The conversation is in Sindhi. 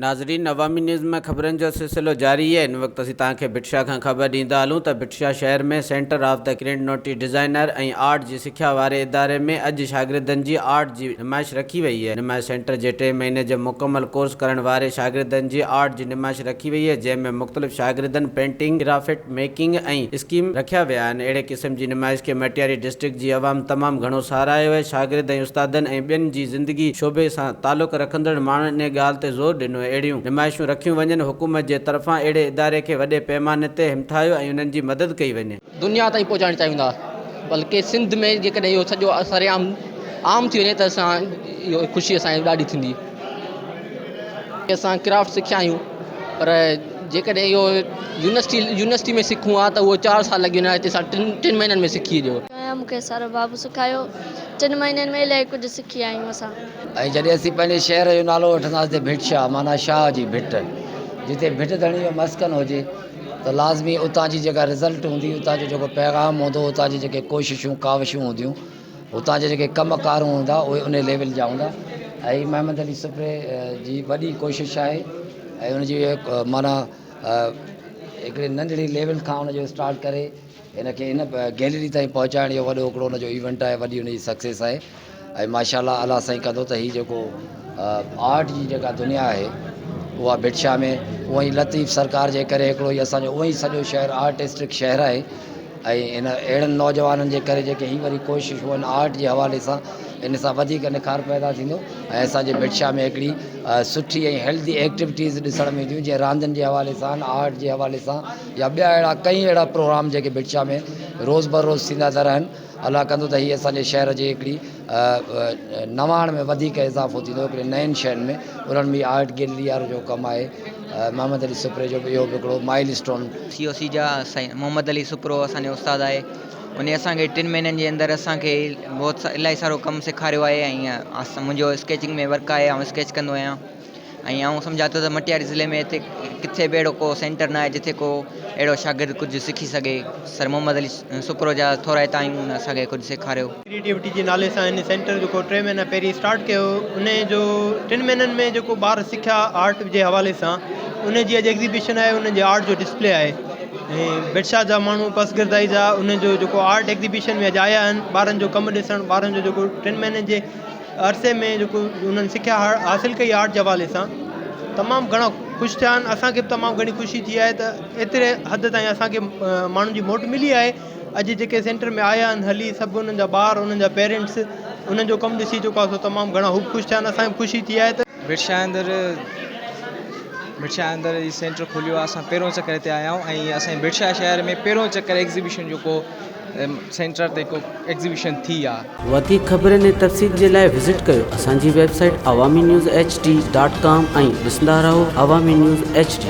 ناظرين عوامي نيوز ۾ خبرن جو سلسلو جاري آهي هن وقت اسين توهان کي ڀٽ شاهه کان خبر ڏيندا هلون ته ڀٽ شاهه شهر ۾ centre of the creativity designer ۽ art جي سکيا واري اداري ۾ اڄ شاگردن جي آرٽ جي نمائش رکي وئي آهي نمائش سينٽر جي ٽي مهيني جي مڪمل ڪورس ڪرڻ واري شاگردن جي آرٽ جي نمائش رکي وئي آهي جنهن ۾ مختلف شاگردن پينٽنگ ڪرافٽ ميڪنگ ۽ اسڪيم رکيا ويا آهن اهڙي قسم جي نمائش کي مٽياري ڊسٽرڪٽ جي عوام تمام گهڻو ساراهيو آهي شاگرد ۽ استادن ۽ ٻين جي زندگي شعبي سان تعلق رکندڙ ماڻهن ان ڳالهه تي زور ڏنو اهڙيون نمائشون رکيون وڃن حڪومت جي طرفان اهڙي اداري کي وڏي پيماني تي همٿايو ۽ انهن جي مدد ڪئي وڃي. دنيا تائين پهچائڻ چاهيون ٿا بلڪه سنڌ ۾ جيڪڏهن اهو سڄو سرعام عام ٿي وڃي ته اسان اهو خوشي اسان کي ڏاڍي ٿيندي اسان ڪرافٽ سکيا آهيون پر جيڪڏهن اهو يونيورسٽي يونيورسٽي ۾ سکون ها ته اهو چار سال لڳي وڃن ها هتي اسان ٽن ٽن مهينن ۾ سکي ويو. آهيان مون کي سر بابو سکايو ٽن مهينن ۾ الاهي ڪجهه سکي آيا آهيون اسان. ۽ جڏهن اسين پنهنجي شهر جو نالو وٺنداسين ته ڀٽ شاهه معنيٰ شاهه جي ڀٽ جتي ڀٽ ڌڻي جو مسڪن هجي ته لازمي اتان جي جيڪا رزلٽ هوندي اتان جو جيڪو پيغام هوندو اتان جي جيڪي ڪوششون ڪاوشون هونديون اتان جا جيڪي ڪم ڪار هوندا اهي ان ليول جا هوندا ۽ محمد علي سپري جي وڏي ڪوشش آهي ۽ ان جي معنيٰ هڪڙي ننڍڙي ليول کان ان جو اسٽارٽ ڪري هن کي هن گيلري تائين پهچائڻ اهو وڏو هڪڙو ان جو ايونٽ آهي وڏي ان جي سڪسيس آهي ۽ ماشاء الله الله سائين ڪندو ته هي جيڪو آرٽ جي جيڪا دنيا آهي اها ڀٽ شاهه ۾ اونئن ئي لطيف سرڪار جي ڪري هڪڙو هي اسانجو اونئن ئي سڄو شهر آرٽسٽڪ شهر آهي ۽ ان اهڙن نوجوانن جي ڪري جيڪي هي وري ڪوششون آهن آرٽ جي حوالي سان ان سان وڌيڪ نکار پيدا ٿيندو ۽ اسان جي ڀٽ شاهه ۾ هڪڙي سٺي ۽ هيلدي ايڪٽيوٽيز ڏسڻ ۾ اينديون جيئن راندين جي حوالي سان آرٽ جي حوالي سان يا ٻيا اهڙا ڪئين اهڙا پروگرام جيڪي ڀٽ شاهه ۾ روز بروز ٿيندا ٿا رهن الله ڪندو ته هي اسان جي شهر جي هڪڙي نواڻ ۾ وڌيڪ اضافو ٿيندو هڪڙي نين شين ۾ انهن ۾ آرٽ گيلري وارو جو ڪم آهي محمد علي سپري جو به اهو به هڪڙو مائل اسٽون. سي او سي جا سائين محمد علي سپرو اسان جو استاد آهي انهي اسان کي ٽن مهينن جي اندر اسان کي بهت الاهي سارو ڪم سيکاريو آهي ۽ منهنجو اسڪيچنگ ۾ ورڪ آهي آئون اسڪيچ ڪندو آهيان ۽ آئون سمجهان ٿو ته مٽياري ضلعي ۾ هتي ڪٿي به اهڙو ڪو سينٽر نه آهي جتي ڪو اهڙو شاگرد ڪجهه سکي سگهي سر محمد علي سپرو جا ٿورائتا آهيون ان اسان کي ڪجهه سيکاريو. ڪريٽيوٽي جي نالي سان هن سينٽر جيڪو ٽي مهينا پهرين اسٽارٽ ڪيو ان جو ٽن مهينن ۾ جيڪو ٻار سکيا آرٽ جي حوالي سان ان جي اڄ ايگزيبيشن آهي ان جي آرٽ جو ڊسپلي آهي ۽ ڀٽشاهه جا ماڻهو پسگردائي جا ان جو جيڪو آرٽ ايگزيبيشن ۾ اڄ آيا آهن ٻارن جو ڪم ڏسڻ ٻارن جو جيڪو ٽن مهينن جي عرصي ۾ جيڪو انهن سکيا حاصل ڪئي آرٽ جي حوالي سان تمام گهڻا خوش ٿيا آهن اسان کي به تمام گهڻي خوشي ٿي آهي ته ايتري حد تائين اسان کي ماڻهن جي موٽ ملي آهي اڄ جيڪي سينٽر ۾ آيا آهن هلي سڀ انهن جا ٻار انهن جا پيرنٽس انهن جو ڪم ڏسي جيڪو آهي سو تمام گهڻا هو به خوش ٿيا آهن اسان کي به خوشي ٿي آهي ته. ڀٽشاهه اندر ڀٽشاهه اندر هي سينٽر کليو آهي اسان پهريون چڪر هتي آيا آهيون ۽ اسان جي ڀٽشاهه شهر ۾ پهريون چڪر ايگزيبيشن جو ڪو سينٽر تي ڪو ايگزيبيشن ٿي آ. وڌيڪ خبرن ۽ تفصيل جي لاء وزٽ ڪيو اسان جي website Awami news H D dot com ۽ ڏسندا رهو عوامي نيوز ايڇ ڊي.